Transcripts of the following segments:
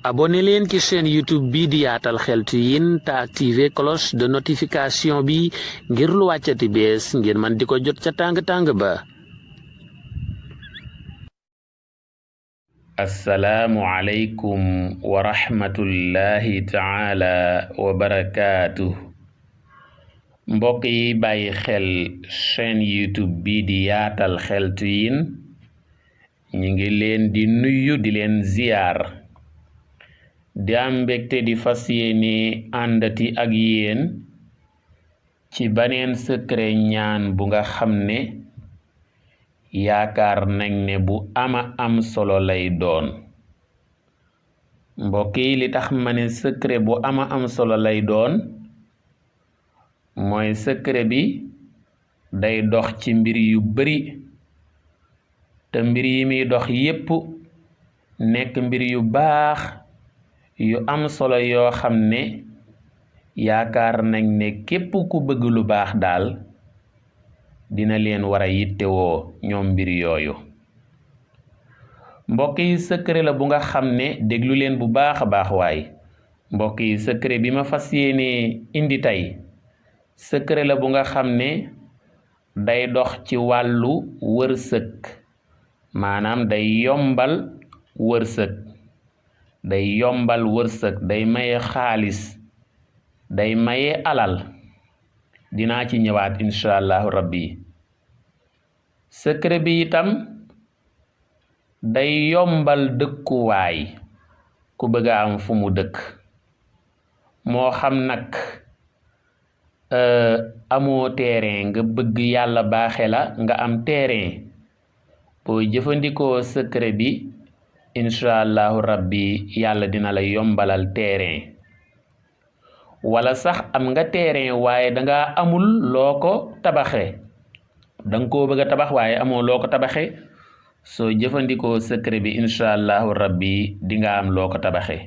abonné leen ci chaîne YouTube bi di Yaatal Xeltu Yin te activé cloche de notification bi ngir lu wàccati bees ngeen man di ko jot ca tàng-tàng ba. assalaamu aleykum wa rahmatullahi taala wa barakaatu. mbokk yi bàyyi xel chaîne YouTube bi di Yaatal Xeltu Yin ñi ngi leen di nuyu di leen ziyaar di am mbégte di fas yéene àndati ak yéen ci baneen secret ñaan bu nga xam ne yaakaar nañ ne bu ama am solo lay doon. mbokk yi li tax ma ne secret bu ama am solo lay doon mooy secret bi day dox ci mbir yu bari te mbir yi muy dox yépp nekk mbir yu baax yu am solo yoo xam ne yaakaar nañ ne képp ku bëgg lu baax daal dina leen war a yittewoo ñoom mbir yooyu. mbokk yi secret la bu nga xam ne déglu leen bu baax a baax waay mbokk yi secret bi ma fas yéene indi tey secret la bu nga xam ne day dox ci wàllu wërsëg, maanaam day yombal wërsëg, day maye xaalis, day maye alal. dinaa ci ñëwaat incha allahu rabbi. secret bi itam day yombal dëkkuwaay ku bëgg a am fu mu dëkk, moo xam nag amoo terrain nga bëgg yàlla baaxe la nga am terrain, boo jëfandikoo secret bi incha allahu rabbi yàlla dina la yombalal terrain. wala sax am nga terrain waaye danga amul loo ko tabaxe, danga koo bëgg a tabax waaye amoo loo ko tabaxe, soo jëfandikoo secret bi incha allahu rabbi dinga am loo ko tabaxe.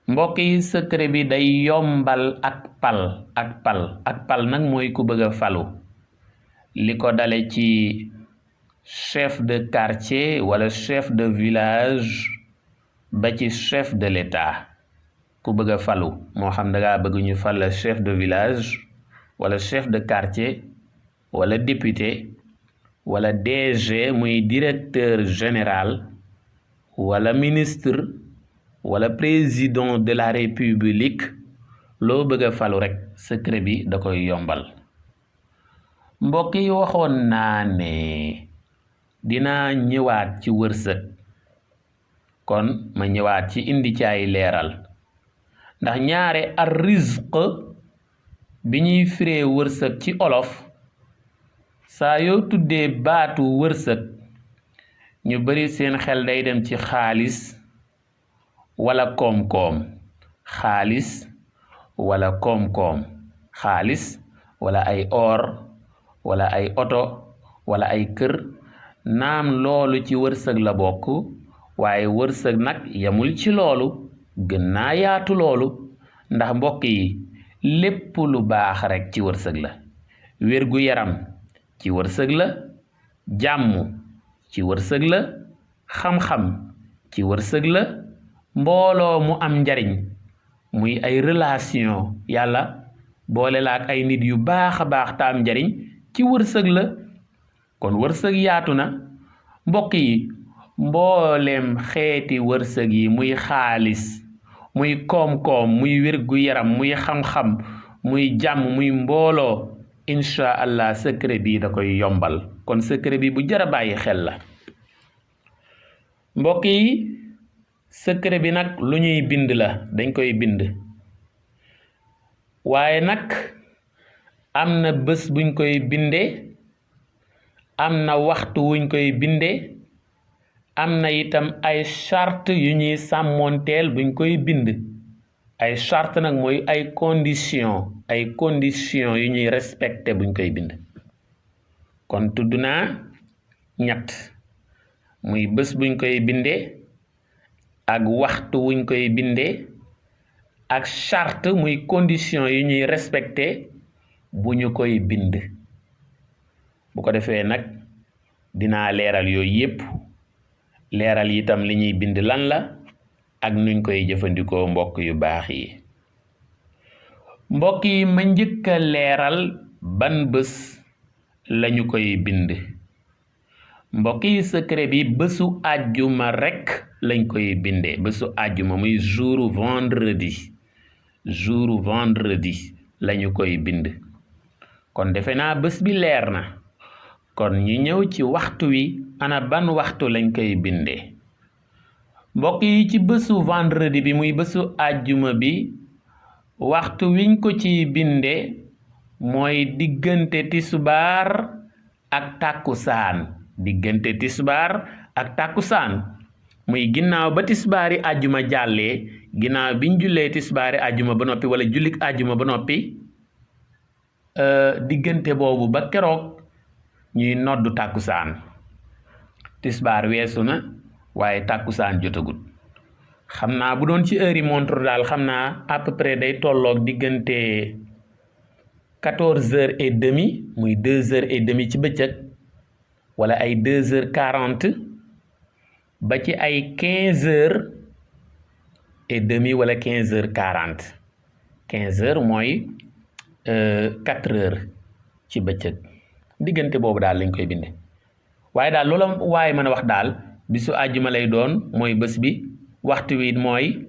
mbokk yi secret bi day yombal ak pal nag mooy ku bëgg a falu, li ko dale ci chef de quartier wala chef de village ba ci chef de l'État. ku bëgg a falu moo xam dangaa bëgg ñu fal la chef de village wala chef de quartier wala député wala DG muy directeur général wala ministre wala président de la république, loo bëgg a falu rek secret bi da koy yombal. mbokk yi waxoon naa ne dinaa ñëwaat ci wërsëg, kon ma ñëwaat ci indi ci ay leeral, ndax ñaare ar rizq bi ñuy firee wërsëg ci olof saa yoo tuddee baatu wërsëg ñu bari seen xel day dem ci xaalis wala koom-koom, xaalis wala koom-koom, xaalis wala ay or wala ay oto wala ay kër. naam loolu ci wërsëg la bokk, waaye wërsëg nag yamul ci loolu, gën naa yaatu loolu. ndax mbokk yi lépp lu baax rek ci wërsëg la, wérgu yaram ci wërsëg la, jàmm ci wërsëg la, xam-xam ci wërsëg la, mbooloo mu am njariñ muy ay relation yàlla boole la ak ay nit yu baax a baax ta am njariñ ci wërsëg la. kon wërsëg yaatu na mbokk yi. mbooleem xeeti wërsëg yi muy xaalis, muy koom-koom, muy wérgu yaram, muy xam-xam, muy jàmm, muy mbooloo, incha allah secret bi da koy yombal. kon secret bi bu jar a bàyyi xel la. mbokk yi secret bi nag lu ñuy bind la, dañ koy bind, waaye nag am na bés buñ koy bindee, am na waxtu wuñ koy bindee, am na itam ay charte yu ñuy sàmmoonteel buñ koy bind. ay charte nag mooy ay condition yu ñuy respecté buñ koy bind. kon tudd naa ñett, muy bés buñ koy bindee, ak waxtu wuñ koy bindee, ak charte muy condition yu ñuy respecté bu ñu koy bind. bu ko defee nag dinaa leeral yooyu yépp, leeral itam li ñuy bind lan la, ak nuñ koy jëfandikoo mbokk yu baax yi. mbokk yi ma njëkk a leeral ban bés lañu koy bind. mbokk yi secret bi bésu àjjuma rekk lañ koy bindee, bésu àjjuma muy jouru vendredi lañu koy bind. kon defe naa bés bi leer na. kon ñu ñëw ci waxtu wi, ana ban waxtu lañ koy bindee. mbokk yi ci bésu vendredi bi muy bésu àjjuma bi, waxtu wiñ ko ci binde mooy diggante tisbaar ak tàkkusaan, muy ginnaaw ba tisbaari àjjuma jàllee, ginnaaw biñ jullee tisbaari àjjuma ba noppi wala jullik àjjuma ba noppi, diggante boobu ba keroog ñuy noddu tàkkusaan. tisbaar weesu na waaye tàkkusaan jotagut. xam naa bu doon ci heure yi montre daal xam naa à peu près day tolloog diggante 14h30 muy 2h30 ci bëccëg, wala ay 2h40 ba ci ay 15h30 wala 15h40. 15h mooy 4h ci bëccëg, diggante boobu daal lañ koy binde. waaye daal loola waaye mën a wax daal bisu àjjuma lay doon, mooy bés bi. waxtu wi mooy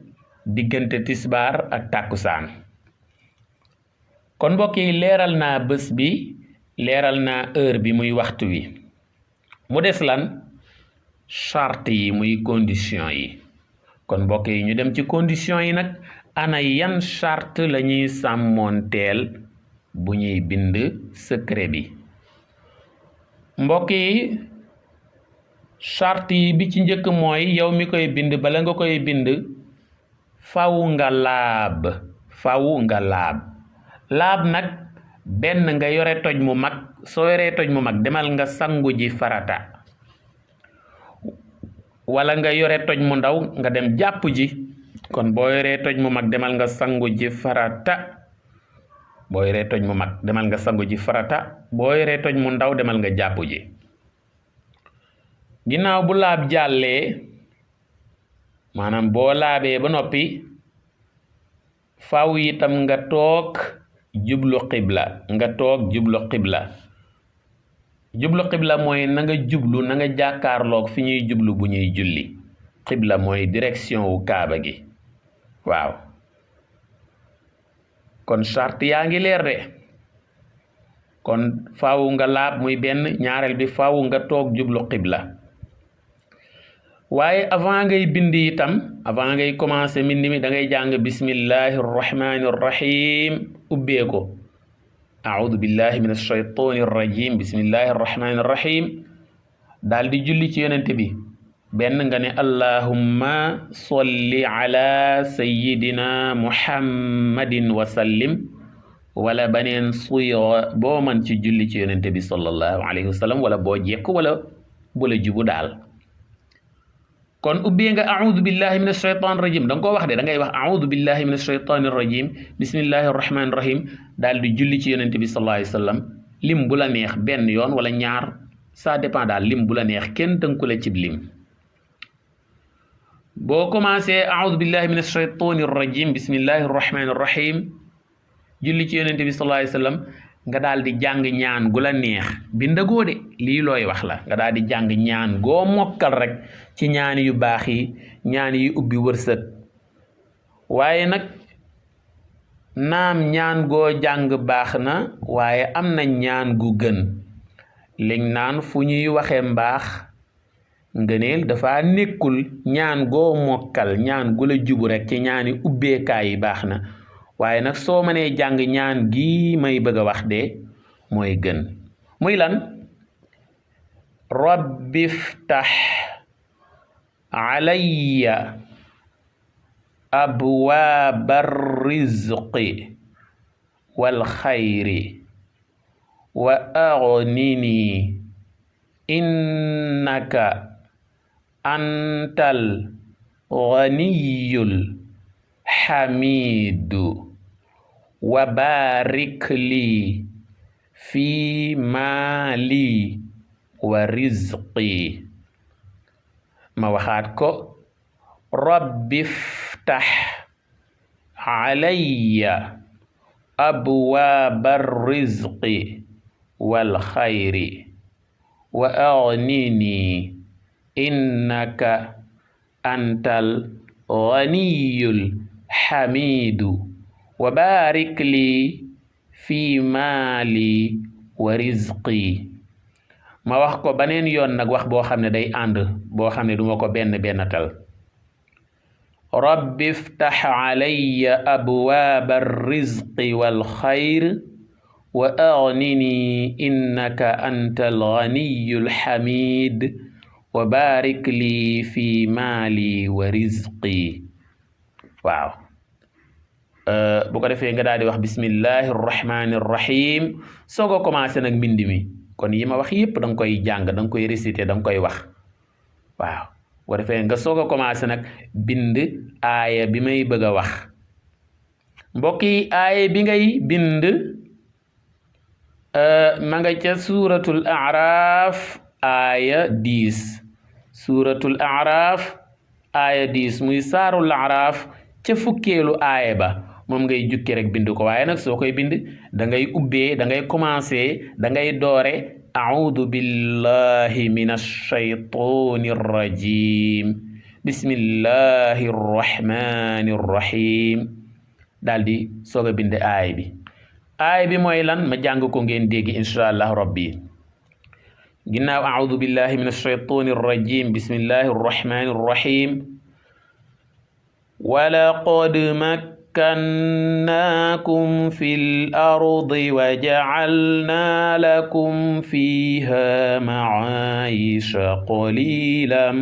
diggante tisbaar ak tàkkusaan. kon mbokk yi leeral naa bés bi, leeral naa heure bi muy waxtu wi. mu des lan? charte yi muy condition yi. kon mbokk yi ñu dem ci condition yi nag. ana yan charte la ñuy sàmmoonteel bu ñuy bind secret bi. mbokk yi charte yi bi ci njëkk mooy yow mi koy bind, bala nga koy bind faw nga laab. laab nag benn nga yore toj mu mag. soo yoree toj mu mag demal nga sangu ji farata, wala nga yore toj mu ndaw nga dem jàpp ji. kon boo yoree toj mu mag demal nga sangu ji farata. boo yoree toj mu mag demal nga sangu ji farata. boo yoree toj mu ndaw demal nga jàpp ji. ginnaaw bu laab jàllee, maanaam boo laabee ba noppi, faw itam nga toog jublu xibla. jublu xibla mooy na nga jublu, na nga jàkkaarloog fi ñuy jublu bu ñuy julli. xibla mooy direction wu kaaba gi. waaw kon charte yaa ngi leer de. kon faw nga laab muy benn. ñaareel bi faw nga toog jublu xibla. waaye avant ngay bind itam, avant ngay commencer mbind mi da ngay jàng bismillahi rrahmani rrahim ubbee ko. a'udhu billahi min ash-shaytani rrajim, bismillahi rrahmani rrahim. daal di julli ci yonente bi. benn nga ne allahumma solli ala sayyidina muhammadin wa sallim, wala baneen suyo boo man ci julli ci yonente bi sallallahu alayhi wa sallam, wala boo jekku wala bu la jubu daal. kon ubbee nga a'udhu billahi min ash-shaytani rajim, da nga koo wax de, da ngay wax a'udhu billahi min ash-shaytani rajim bismillahi rahmani rahim, daal di julli ci yonente bi sallallahu alayhi wa sallam. lim bu la neex, benn yoon wala ñaar, ça dépend daal lim bu la neex, kenn tënku la cib lim. boo commencé a'udhu billahi min ash-shaytani rajim bismillahi rahmani rahim, julli ci yonente bi sallallahu alayhi wa sallam, nga daal di jàng ñaan gu la neex. bindagoo de, lii looy wax la. nga daal di jàng ñaan goo mokkal rek ci ñaan yu baax yi, ñaan yi ubbi wërsëg. waaye nag naam ñaan goo jàng baax na, waaye am na ñaan gu gën. liñ naan fu ñuy waxee mbaax ngëneel dafa nekkul. ñaan goo mokkal, ñaan gu la jubu rek ci ñaani ubbeekaay yi baax na. waaye nag soo mënee jàng ñaan gi may bëgg a wax de mooy gën. muy lan? rabbi ftah alayya abwaaba rizqi wal xayri wa aghnini innaka antal ghaniyul hamidu wa barik li fi maali wa rizqi. ma waxaat ko, rabbi iftah alayya abwaaba rizqi wal xayri wa aghnini innaka antal ghaniyul hamidu wa barik li fi maali wa rizqi. ma wax ko baneen yoon nag wax boo xam ne day ànd boo xam ne duma ko benn tal rabbi iftah alayya abwaaba rizqi wal xayr wa aghnini innaka antal ghaniyul hamid wa barik li fi maali wa rizqi. waaw bu ko defee nga daal di wax bismillahi rrahmani rrahim soog a commencé nag mbind mi. kon yi ma wax yépp da nga koy jàng da nga koy réciter da nga koy wax. waaw bu ko defee nga soog a commencé nag bind aaya bi may bëgg a wax. mbokk yi aaya bi ngay bind ma nga ca suuratul A'raaf aaya 10 suuratul A'raaf aaya 10 muy saarul A'raaf ca fukkeelu aaya ba moom ngay jukki rek bind ko. waaye nag soo koy bind da ngay ubbee da ngay commencé da ngay doore a'uudu billahi minash shaytaanir rajiim bismillahir rahmanir rahim daal di soog a bind aaya bi. aaya bi mooy lan ma jàng ko ngeen dégg insha allah rabbi. ginnaaw a'uudu billahi minash shaytaanir rajiim bismillahir rahmanir rahim walaqad makkannaakum fil ardi wa ja'alnaa lakum fiihaa ma'aayisha qaliilan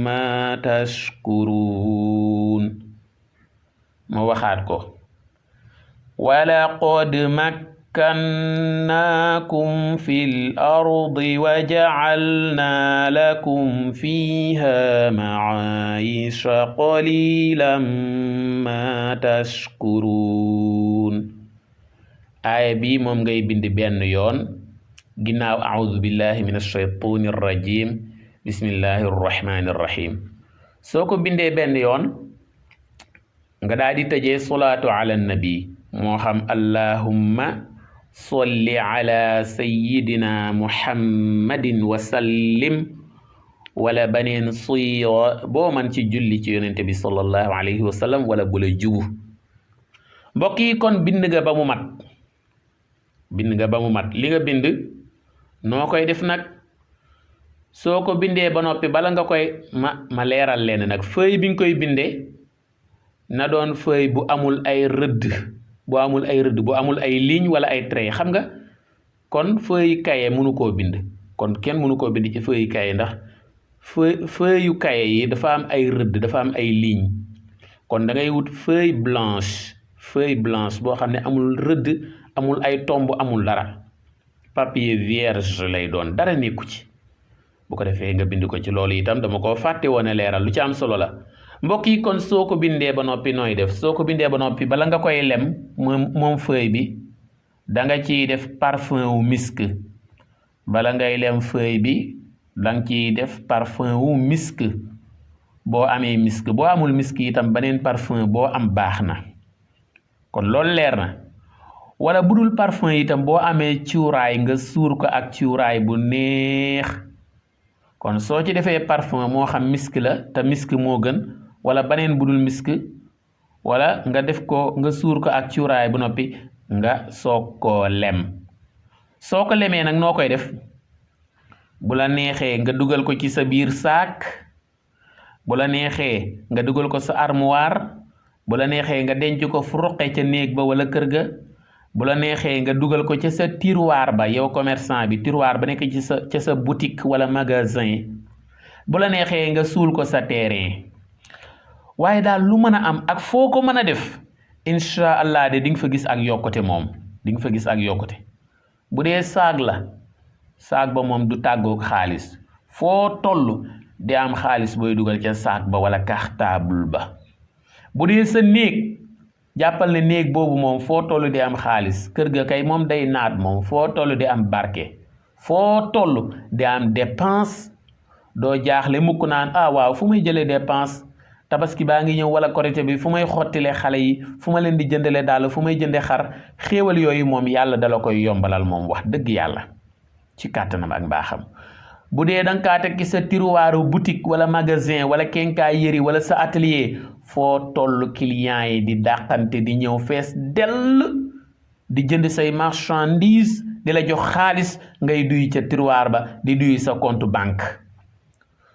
maa tashkuruun. ma waxaat ko walaqad makkannaakum fil ardi wa ja'alnaa lakum fiihaa ma'aayisha qaliilan maa tashkuruun. aaya bi moom ngay bind benn yoon ginnaaw a'uudu billahi minash shaytaanir rajiim bismillahir rahmanir rahim. soo ko bindee benn yoon nga daal di tëjee salaatu ala nabi moo xam allahumma solli ala sayyidina muhammadin wa sallim wala baneen siira boo man ci julli ci yonente bi sallallahu alayhi wa sallam wala bu la jubu. mbokk yi kon bind nga ba mu mat li nga bind noo koy def nag soo ko bindee ba noppi bala nga koy ma leeral leen nag feuille bi nga koy bindee na doon feuille bu amul ay rëdd bu amul ay ligne wala ay trait. xam nga kon feuille kaye mënu koo bind kon kenn mënu koo bind ci feuille kaye ndax feuille yu kaye yi dafa am ay rëdd dafa am ay ligne. kon da ngay wut feuille blanche boo xam ne amul rëdd amul ay tomb amul dara papier vierge lay doon dara nekku ci. bu ko defee nga bind ko ci. loolu itam dama ko fàtte woon a leeral lu ci am solo la. mbokk yi kon soo ko bindee ba noppi nooy def soo ko bindee ba noppi bala nga koy lem moom feuille bi da nga ciy def parfum wu misk. bala ngay lem feuille bi da nga ciy def parfum wu misk boo amee misk. boo amul misk itam beneen parfum boo am baax na. kon loolu leer na. wala budul parfum itam boo amee cuuraay nga suur ko ak cuuraay bu neex. kon soo ci defee parfum moo xam misk la te misk moo gën wala beneen budul misk wala nga def ko nga suur ko ak cuuraay bu noppi nga soog koo lem. soo ko lemee nag noo koy def bu la neexee nga dugal ko ci sa biir saak bu la neexee nga dugal ko sa armoire bu la neexee nga denc ko fu ruqe ca néeg ba wala kër ga bu la neexee nga dugal ko ca sa tiroir ba yow commerçant bi tiroir ba nekk ci ca sa boutique wala magasin bu la neexee nga suul ko sa terrain. waaye daal lu mën a am ak foo ko mën a def incha allah de di nga fa gis ak yokkute moom di nga fa gis ak yokkute. bu dee saag la saag ba moom du tàggoog xaalis foo toll di am xaalis booy dugal ca saag ba wala cartable ba. bu dee sa néeg jàppal ne néeg boobu moom foo toll di am xaalis kër ga kay moom day naat moom foo toll di am barke foo toll di am dépense doo jaaxle mukk naan waaw fu muy jëlee dépense tabaski baa ngi ñëw wala korité bi fu may xottile xale yi fu ma leen di jëndale daal fu may jënde xar xéewal yooyu moom yàlla dala koy yombalal moom wax dëgg yàlla ci kàttanam ak mbaaxam. bu dee danga kaa teg ci sa tiroiru boutique wala magasin wala kenkaay yëri wala sa atelier foo toll client yi di dàqante di ñëw fees dell di jënd say marchandise di la jox xaalis ngay duy ca tiroir ba di duy sa compte banque.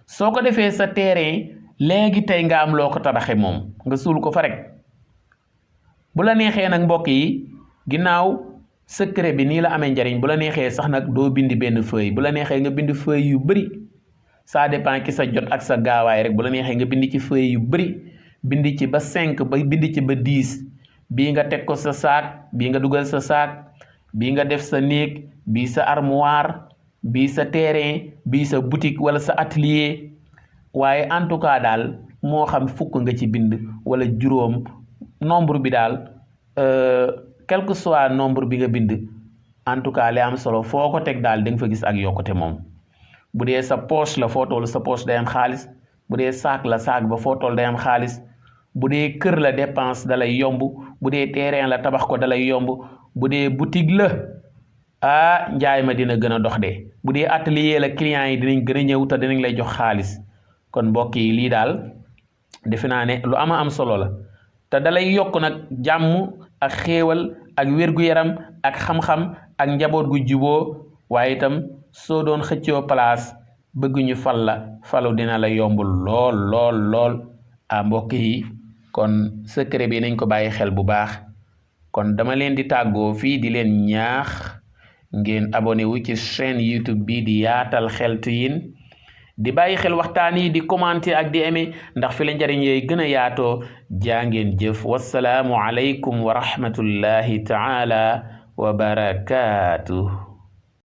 soo ko defee sa terrain léegi tey nga am loo ko tabaxe moom nga suul ko fa rek. bu la neexee nag mbokk yi ginnaaw secret bi nii la amee njariñ bu la neexee sax nag doo bindi benn feuille bu la neexee nga bind feuille yu bëri ça dépend ki sa jot ak sa gaawaay rek bu la neexee nga bind ci feuille yu bëri bind ci ba 5 ba bind ci ba 10 bii nga teg ko sa saak bii nga dugal sa saak bii nga def sa néeg bii sa armoire bii sa terrain bii sa boutique wala sa atelier waaye en tout cas daal moo xam fukk nga ci bind wala juróom nombre bi daal quel que soit nombre bi nga bind en tout cas li am solo foo ko teg daal da nga fa gis ak yokkute moom. bu dee sa poche la foo toll sa poche day am xaalis bu dee saak la saak ba foo toll day am xaalis bu dee kër la dépense da lay yomb bu dee terrain la tabax ko da lay yomb bu dee boutique la njaay ma dina gën a dox de bu dee atelier la client yi dinañ gën a ñëw te dinañ lay jox xaalis. kon mbokk yi lii daal defe naa ne lu am solo la te da lay yokk nag jàmm ak xéewal ak wér-gu-yaram ak xam-xam ak njaboot gu juboo waaye itam soo doon xëccoo place bëgg ñu fal la falu dina la yombul lool mbokk yi kon secret bi nañ ko bàyyi xel bu baax. kon dama leen di tàggoo fii di leen ñaax ngeen abonné wu ci chaîne YouTube bi di Yaatal Xeltu Yin di bàyyi xel waxtaan yi di commenter ak di aimer ndax fi la njariñ yooyu gën a yaatoo jaa ngeen jëf wassalaamu aleykum wa rahmatullahi taala wa barakaatuh.